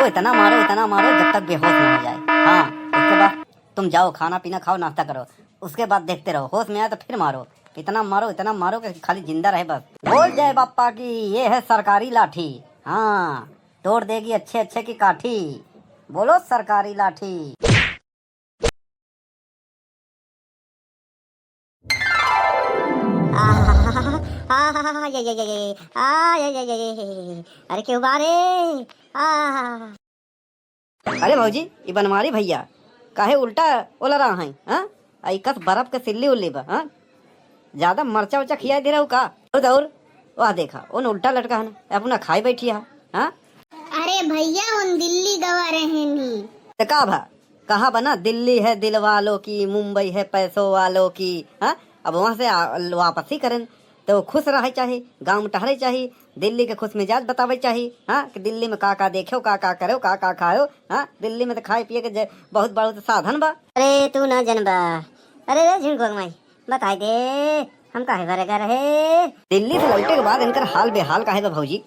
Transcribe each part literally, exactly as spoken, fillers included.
तो इतना मारो, इतना मारो जब तक बेहोश ना हो जाए। हाँ, उसके बाद तुम जाओ, खाना पीना खाओ, नाश्ता करो, उसके बाद देखते रहो, होश में आए तो फिर मारो। इतना मारो, इतना मारो कि खाली जिंदा रहे बस। बोल जय बप्पा की, ये है सरकारी लाठी। हाँ, तोड़ देगी अच्छे अच्छे की काठी। बोलो सरकारी लाठी। आहा, आहा, ये, ये, ये, ये, आ, ये, ये, ये, ये, अरे क्यों बारे? आ। अरे भौजी, ई बनवारी भैया काहे उल्टा ओलरा हैं, हाँ? आ ई कस बर्फ के सिल्ली उल्ली बा, हाँ? ज्यादा मरचा उरचा खियाई दे रहू का? और दौर, वाह देखा, उन उल्टा लटका है ना, अपना खाई बैठी है, हाँ? अरे भैया, उन दिल्ली गवा रहे नी। तो का भा? कहा बना, दिल्ली है दिल वालों की, मुंबई है पैसों वालों की, हाँ? अब वहाँ से आ, वापसी करें तो खुश रहे चाही, गाँव में टहरे चाही, दिल्ली के खुश मिजाज बतावे चाही, हाँ, कि दिल्ली में का का देख्यो, का का करो, का का खायो, हाँ, दिल्ली में तो खाए पिए के जे-, बहुत बड़ा तो साधन बा। अरे तू ना जनबा, अरे रे झिनकुआ के माई, बताई दे, हम काहे बरे गए रहे? दिल्ली से लौटे के बाद इनकर हाल बेहाल काहे बा भौजी?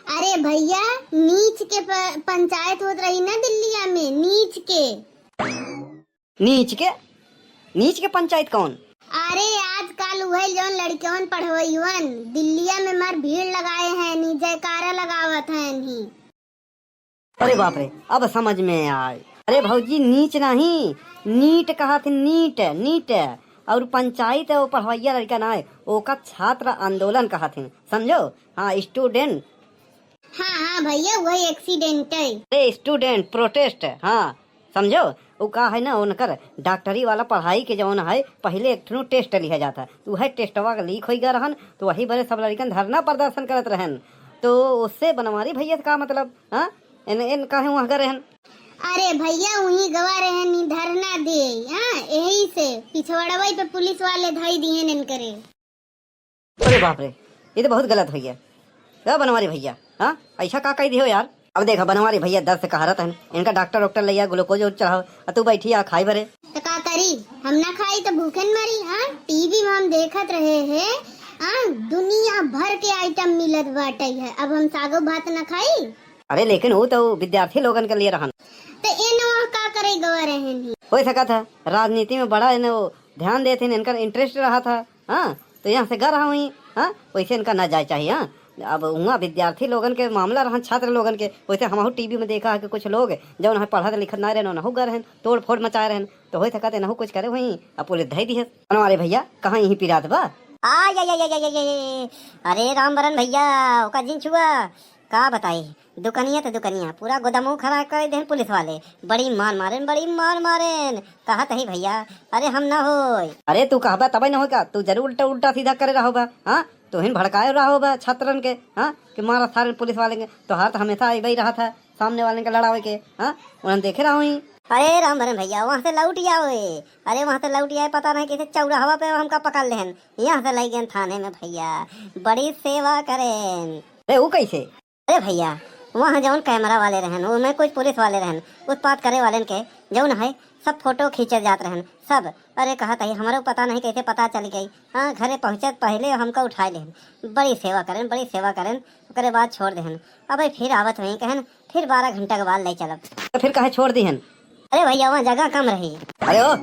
अरे भैया, नीच के प-, पंचायत होत रही ना दिल्लिया में, नीच के। नीच के? नीच के पंचायत कौन? अरे आजकल उहे जौन लड़कियन पढ़वइवन दिल्लिया में मार भीड़ लगाए हैं नी, जयकारा लगावत हैं नी। अरे बाप रे, अब समझ में आए। अरे भौजी, नीच नहीं, नीट कहा थे, नीट, नीट। और पंचायत है, वो पढ़वैया लड़का ना है, ओका छात्र आंदोलन कहा थे, समझो? हाँ, स्टूडेंट। हाँ, हाँ भैया, वही एक्सीडेंट है। अरे स्टूडेंट प्रोटेस्ट, हाँ, समझो? वो का है ना, उनकर डॉक्टरी वाला पढ़ाई के जौन है, पहिले एक ठो टेस्ट लिहा जाता, तो वह टेस्टवा के लीक होई गया रहन, तो वही बरे सब लड़कन धरना प्रदर्शन करत रहन। तो उससे बनवारी भैया से का मतलब, हाँ? इन, इन काहे वहाँ गए रहन? अरे भैया, वहीं गवा रहन, ई धरना दे, हाँ, यही से पिछवाड़वई पे पुलिस वाले धई दिहन इनकरे। अरे बाप रे, ये तो बहुत गलत होइ गया। का बनवारी भैया, हाँ, ऐसा का कह दियो यार? अब देखा बनवारी भैया दर्द से कहारत हैं, इनका डॉक्टर वॉक्टर लइया, ग्लूकोज और चढ़ाओ, और तू बैठी आ खाई भरे। तो का करी, हम ना खाई तो भूखे न मरी, हाँ? टीवी में हम देखत रहे हैं, हाँ, दुनिया भर के आइटम मिलत बाटे है, अब हम सागो भात ना खाई? अरे लेकिन वो तो विद्यार्थी लोगन के लिए रहन। तो ए नवा का करे गवा रहन ही? हो सकत है राजनीति में बड़ा इन्हें वो ध्यान देते हैं, इनका इंटरेस्ट रहा था, हाँ, तो यहाँ से घर हुई, हाँ, वैसे इनका ना जाए चाहिए, हाँ। अब हुआ विद्यार्थी लोगन के मामला रहन, छात्र लोगन के, वैसे हमहू टीवी में देखा है कि कुछ लोग जौन है पढ़त लिखत ना रहन, उनहू गए रहन, तोड़ फोड़ मचाए रहन, तो हो सकत है इनहू कुछ करे हुई, अब पुलिस धई दिहस। बनवारी भैया, कहाँ यहीं पिरात बा? आ, या, या, या, या, या, या, या। अरे रामबरन भैया, ओका जिन छुआ, का बताई, दुकनिया त दुकनिया, पूरा गोदामो खड़ा कर देहन पुलिस वाले। बड़ी मार मारेन, बड़ी मार मारेन। कहत ही भैया, अरे हम ना होय। अरे तू कहबा तबे न होय का, तू जरूर उल्टा, उल्टा सीधा करे रहो बा, हाँ? तू हिन भड़काए रहो बा छात्रन के, हाँ? कि मारा सारे पुलिस वाले के, तोहार तो हमेशा अइबे रहा था सामने वाले के लड़ावे के, हाँ? उन्हन देखे रहो ही। अरे रामबरन भैया, वहाँ से लौट आओ ए। अरे वहाँ से लौट आए, पता नहीं कैसे चौराहवा पे हमका पकड़ लेहन, यहाँ से लई गए थाने में भैया, बड़ी सेवा करेन। अरे वो कैसे? अरे भैया, वहाँ जौन कैमरा वाले रहन, ओमे कुछ पुलिस वाले रहन, उत्पात करे वालेन के जौन है, सब फोटो खींचे जात रहन, सब। अरे कहत है, हमरो पता नहीं कैसे पता चल गई। हाँ, घरे पहुँचत पहले हमका उठाए लेहन, बड़ी सेवा करेन, बड़ी सेवा करेन, ओकरे बाद छोड़ देहन। अबे फिर आवत हुई कहन, फिर बारह घंटा के बाद ले चलब। तो फिर काहे छोड़ दिहन? अरे भैया, वहाँ जगह कम रही। अरे ओ,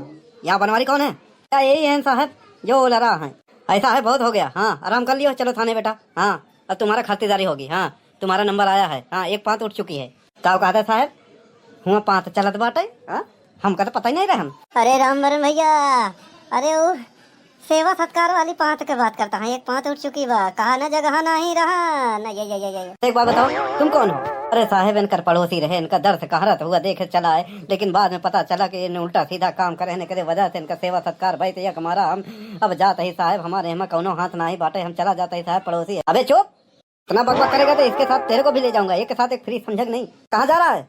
यहाँ बनवारी कौन है? क्या यही है साहब जो लड़ा है? ऐसा है, बहुत हो गया। हाँ, आराम कर लियो, चलो थाने बेटा। हाँ, अब तुम्हारा खातिरदारी होगी। हाँ, तुम्हारा नंबर आया है। हाँ, एक पाँत उठ चुकी है। का कहता है साहब? हुआ पाँत चलत बाटे? हाँ, हमका तो पता ही नहीं रहन। अरे रामबरन भैया, अरे ओ सेवा सत्कार वाली पाँत के बात करता है, एक पाँत उठ चुकी बा, कहा न जगह नहीं रहा न, ये, ये, ये, ये। एक बात बताओ, तुम कौन हो? अरे साहब, इनकर पड़ोसी रहे, इनका दर्द से कहरत हुआ देखे चला है, लेकिन बाद में पता चला कि इन्हें उल्टा सीधा काम करे हैं, एकरे वजह से इनका सेवा सत्कार भाई से यक मारा हम। अब जात ही साहब, हमारे यहाँ कौनो हाथ ना ही बाटे, हम चला जात ही साहब पड़ोसी। अबे चुप, इतना बकबक करेगा तो इसके साथ तेरे को भी ले जाऊंगा, एक के साथ एक फ्री, समझे कि नहीं? कहाँ जा रहा है?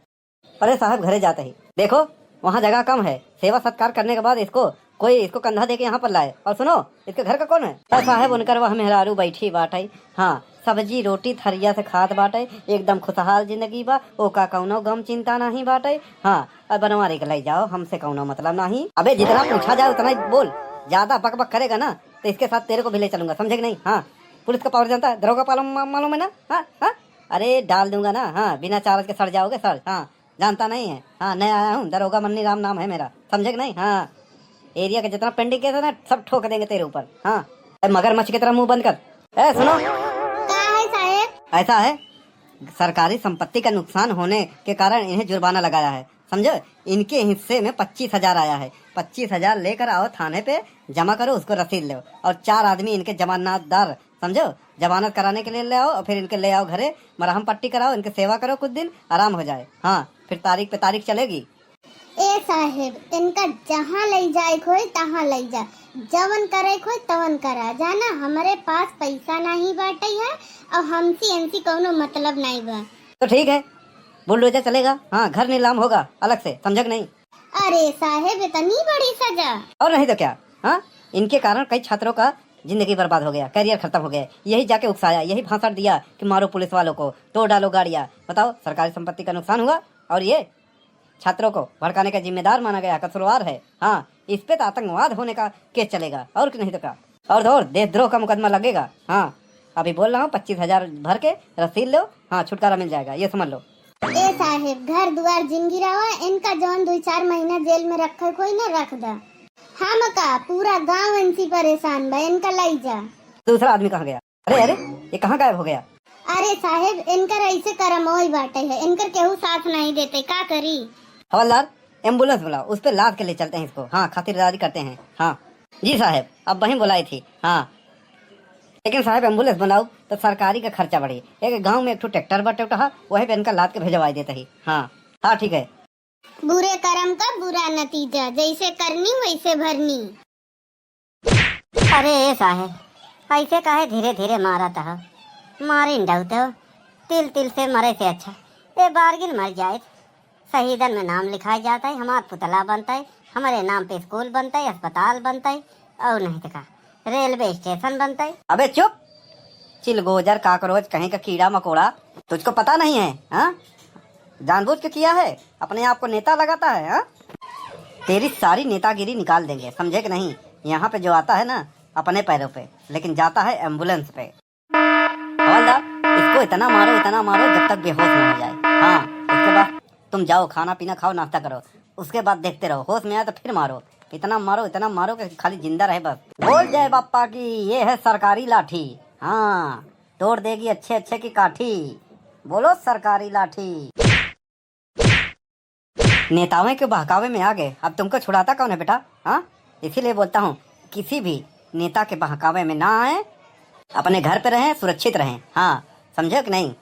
अरे साहब, घरे जाते ही। देखो, वहाँ जगह कम है, सेवा सत्कार करने के बाद इसको कोई इसको कंधा दे के यहाँ पर लाए। और सुनो, इसके घर का कौन है? अरे साहब, उनकर वह मेहरारू बैठी बाटे। हाँ, सब्जी रोटी थरिया से खात बाटे, एकदम खुशहाल जिंदगी बा, ओका कौनो गम चिंता नहीं बाटे। हाँ, अब बनवारी के ले जाओ, हमसे कौनो मतलब नहीं। अबे जितना पूछा जाए उतना ही बोल, ज्यादा बक बक करेगा ना तो इसके साथ तेरे को भी ले चलूंगा, समझे कि नहीं? हाँ, पुलिस का पावर जानता है, दरोगा पालम-, मा-, मालूम है ना? हाँ, हाँ। अरे डाल दूंगा ना, हाँ, बिना चार्ज के सड़ जाओगे सर। हाँ, जानता नहीं है? हाँ, नया आया हूँ, दरोगा मन्नी राम नाम है मेरा, समझे कि नहीं? हाँ, एरिया का जितना पेंडिंग केस है ना, सब ठोक देंगे तेरे ऊपर। हाँ, ए, मगरमच्छ की तरह मुंह बंद कर। ए, सुनो। का है साहेब? ऐसा है, सरकारी संपत्ति का नुकसान होने के कारण इन्हें जुर्माना लगाया है, समझो? इनके हिस्से में पच्चीस हजार आया है, पच्चीस हजार लेकर आओ थाने पे, जमा करो, उसको रसीद लो, और चार आदमी इनके जमानतदार, समझो, जमानत कराने के लिए ले आओ, और फिर इनके ले आओ घरे, मरहम पट्टी कराओ, इनके सेवा करो, कुछ दिन आराम हो जाए। हाँ, फिर तारीख पे तारीख चलेगी। ए साहेब, इनका जहाँ लई जाए के होई, तहाँ लई जा, जवन करे के होई, तवन करा। जाना, हमरे पास पैसा नहीं बाटे है, और हमसे इनसे कौनो मतलब नहीं बा। तो ठीक है, बुलडोजर चलेगा। हाँ, घर नीलाम होगा अलग से, समझे कि नहीं? अरे साहेब, इतनी बड़ी सजा? और नहीं तो क्या। हाँ, इनके कारण कई छात्रों का जिंदगी बर्बाद हो गया, करियर खत्म हो गया। यही जाके उकसाया, यही भाषण दिया कि मारो पुलिस वालों को, तोड़ डालो गाड़ियाँ। बताओ, सरकारी संपत्ति का नुकसान हुआ और ये छात्रों को भड़काने का जिम्मेदार माना गया, कसूरवार है। हाँ, इस पे तो आतंकवाद होने का केस चलेगा, और कि नहीं तो क्या। और तो और, देशद्रोह का मुकदमा लगेगा। हाँ, अभी बोल रहा हूँ, पच्चीस हजार भर के रसीद लो। हाँ, छुटकारा मिल जाएगा, ये समझ लो। ए साहेब, घर दुआर जिन गिरावा, इनका जौन दुई चार महीना जेल में रखे कोई ना रख दा। हम का, पूरा गांव इनसी परेशान बा, इनका लाई जा। दूसरा आदमी कहाँ गया? अरे, अरे, ये कहाँ गायब हो गया? अरे साहेब, इनकर ऐसे करम ओई बाटे है, इनकर केहू साथ नहीं देते, का करी? हवलदार, एम्बुलेंस बुलाओ, उस पे लाद के ले चलते हैं इसको। हाँ, खातिरदारी करते हैं। हाँ जी साहेब, अब वहीं बुलाई थी। हाँ, लेकिन साहेब, एम्बुलेंस बुलाओ तो सरकारी का खर्चा बढ़ी। एक गांव में एक ठो ट्रैक्टर बा, ट्रैक्टर, हाँ, वही पे इनका लाद के भेजवाई देते ही। हाँ, हाँ, ठीक है। बुरे करम का बुरा नतीजा, जैसे करनी वैसे भरनी। अरे ए साहेब, ऐसे काहे धीरे धीरे मारत हो? मारिन डाउत हो, तिल तिल से मरे से अच्छा ए बारगिन मर जाए। शहीदन में नाम लिखाए जात है, हमार पुतला बनता है, हमारे नाम पे स्कूल बनता है, अस्पताल बनता है, और नहीं तो का, रेलवे स्टेशन बनता है। अबे चुप, चिलगोजर, काकरोच, कहीं का कीड़ा मकोड़ा, तुझको पता नहीं है? हाँ, जानबूझ के किया है, अपने आप को नेता लगाता है। हाँ, तेरी सारी नेतागिरी निकाल देंगे, समझे कि नहीं? यहाँ पे जो आता है ना, अपने पैरों पे, लेकिन जाता है एम्बुलेंस पे। हवलदार, इसको इतना मारो, इतना मारो, जब तक बेहोश ना हो जाए। हाँ, उसके बाद तुम जाओ, खाना पीना खाओ, नाश्ता करो, उसके बाद देखते रहो, होश में आए तो फिर मारो। इतना मारो, इतना मारो कि खाली जिंदा रहे बस। बोल जय बप्पा की, ये है सरकारी लाठी। हाँ, तोड़ देगी अच्छे अच्छे की काठी। बोलो सरकारी लाठी। नेताओं के बहकावे में आ गए, अब तुमको छुड़ाता कौन है बेटा? हाँ, इसीलिए बोलता हूँ, किसी भी नेता के बहकावे में ना आए, अपने घर पे रहें, सुरक्षित रहें। हाँ, समझे कि नहीं?